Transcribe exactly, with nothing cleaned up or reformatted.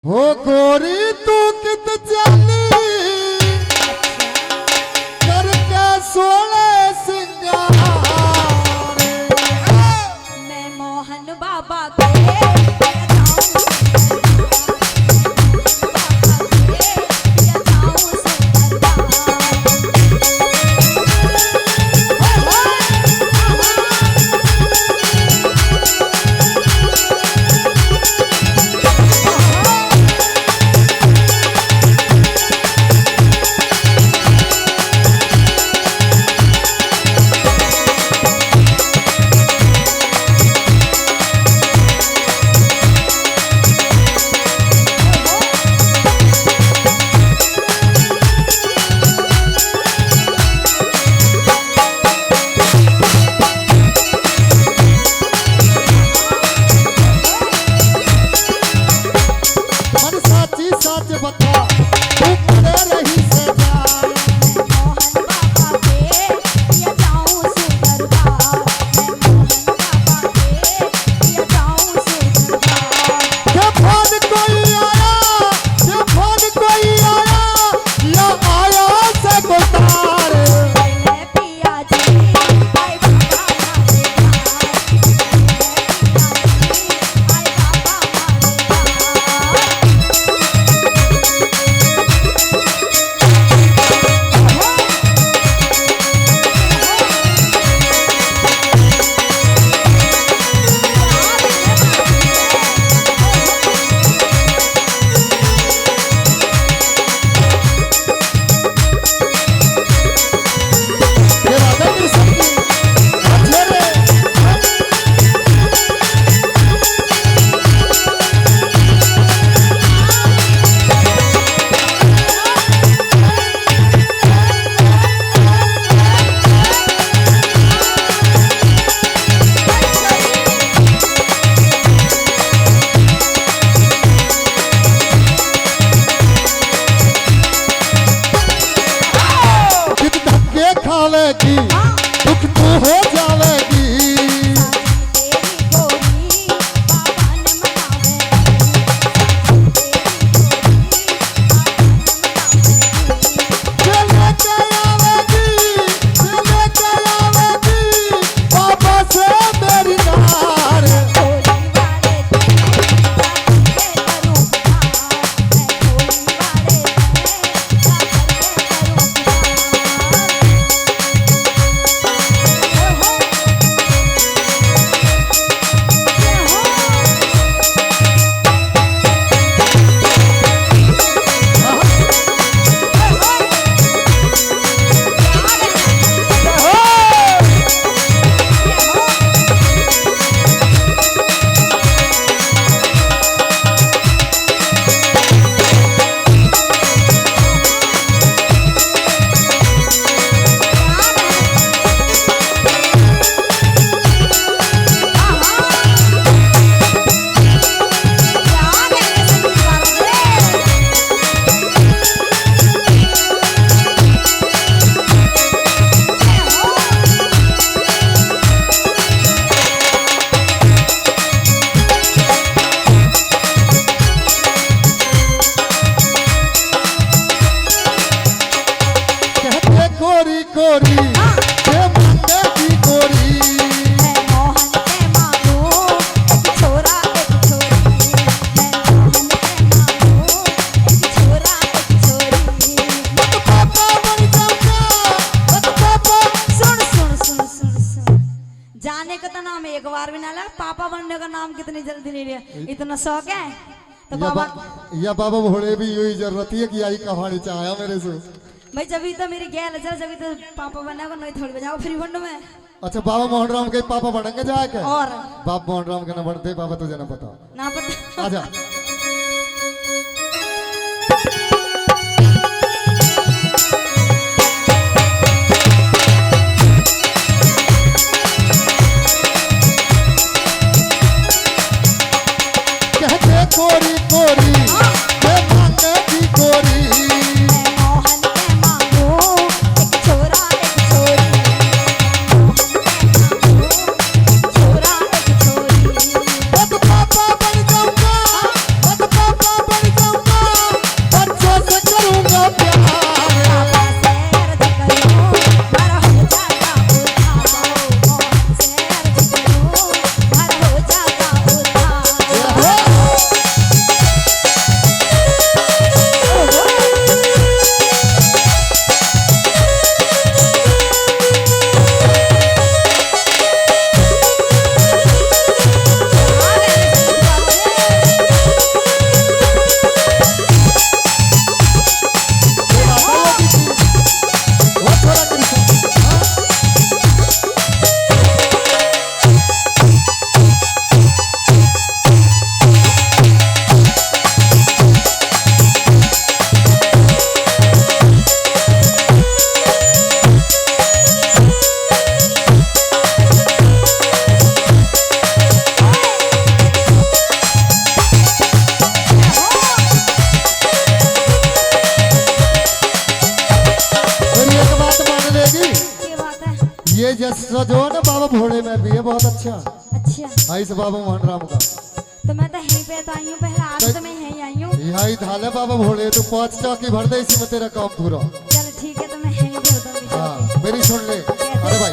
हो गोरी तू कित चाली करके सोलह सिंगार। मैं मोहन बाबा के मन साची साच बता, तू पड़े रही से जान। के फोन कोई आया, के फोन कोई आया, या आया से कोई तार। कित धक्के खावेगी, दुख तू हो जावेगी। कहते गोरी गोरी, हाँ। के मांगे की गोरी। मैं मोहन के मांगू, एक छोरा, एक छोरी। मैं मोहन के मांगू, एक छोरा, एक छोरी। मत पापा बन जाऊंगा, मत पापा। सुन, सुन, सुन, सुन, सुन। जाने का तो नाम एक बार भी ना ले, पापा बनने का नाम कितनी जल्दी नहीं लिया। इतना शौक है? तो या बाबा बा-, या बाबा भोले भी यही जरूरत है कि आई कहानी चाहे मेरे से। भाई, जब ये तो मेरी गैल है, चल, जब ये तो पापा बनेगा, नहीं थोड़ी बजाओ फ्री फंड में। अच्छा, बाबा मोहन राम के पापा बनेंगे जाके? और? बाप मोहन राम के ना बनते, बाबा तुझे ना पता। ना पता। आजा। कहते कोरी कोरी, मैं मांगे की कोरी। मैं मोहन के मांगू, एक छोरा, एक छोरी। मोहन के मांगू, एक छोरा, एक छोरी। एक पापा बन जाऊंगा। जैसा जो है ना बाबा भोले में भी है, बहुत अच्छा। अच्छा, हाँ, इस बाबा मोहन राम का। तो मैं तो यहीं पे तो आई हूँ, पहला आज तो मैं यहीं आई हूँ। यही थाले बाबा भोले, तू पाँच चाकी भर दे, इसी में तेरा काम पूरा। चल ठीक है, तो मैं यहीं भर दूंगी। हाँ, मेरी सुन ले। अरे भाई,